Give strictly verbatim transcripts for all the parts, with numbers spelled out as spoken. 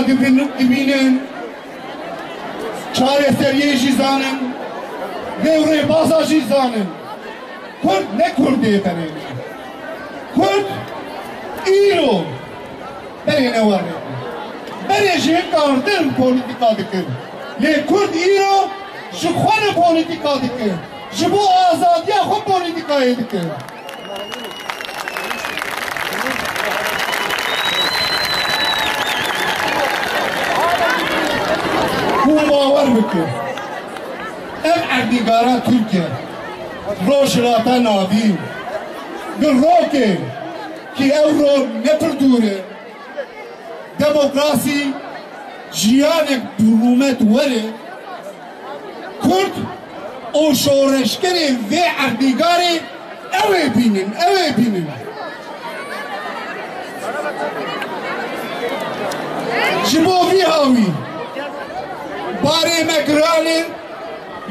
dibînin, dibînin, çareseriyê jî zanin, vê rêbaza jî zanin. Kurd ne Kurdê berê. Kurd îro berê ne werê. Berê ji hin kartir polîtîka dikin. Lê Kurd îro ji xwe re polîtîka dikin. Ji bo azadiya xwe polîtîkayê dikin. Hûn bawer bikin. Ev erdnîgara Tirkiye, Rojhilata Navîn, bi rokê ki ew rok ne pir dûr e, demokrasî, jiyanek bi rûmet were, Kurd û şoreşgerê vê erdnîgarê ew ê bînin, ew ê bînin. Ji bo vî hawî barê me giran e,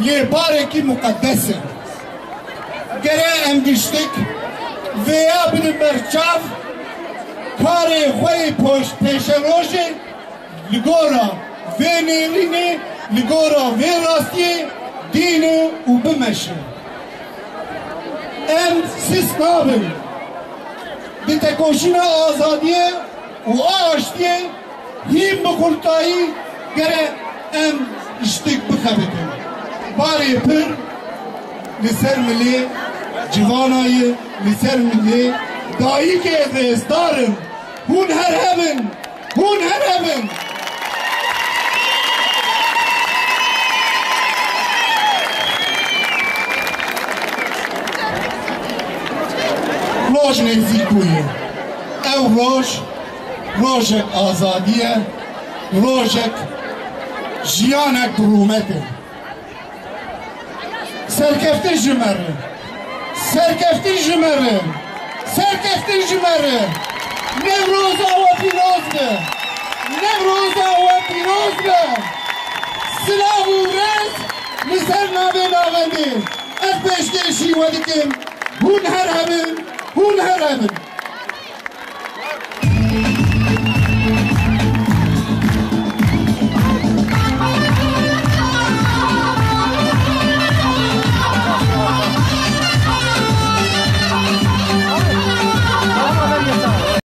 lê barekî muqedes e. Gere em giştik vêya bidin ber çav, karê xwe yê poş-, pêşerojê li gora vê nêrînê, li gora vê rastiyê dîne û bimeşe. Em sist nabin. Di tekoşîna azadiyê û a aştiyê hîn bi xurtayî gere em ji tik bixebitin. Barê pir li ser milê civana ye, li ser milê dayikê rêzdar in. Hûn her hebin! Hûn her hebin! Roj nêzîk bûye. Ew roj, rojek azadî ye, rojek jiyanek bi rûmet e. Serkeftin ji me re! Serkeftin ji me re! Serkeftin ji me re! Newroza we pîroz be! Newroza we pîroz be! Silav û rêz li ser navê navendê. Ez pêşkêşî we dikim. Hûn her hebin, hûn her hebin.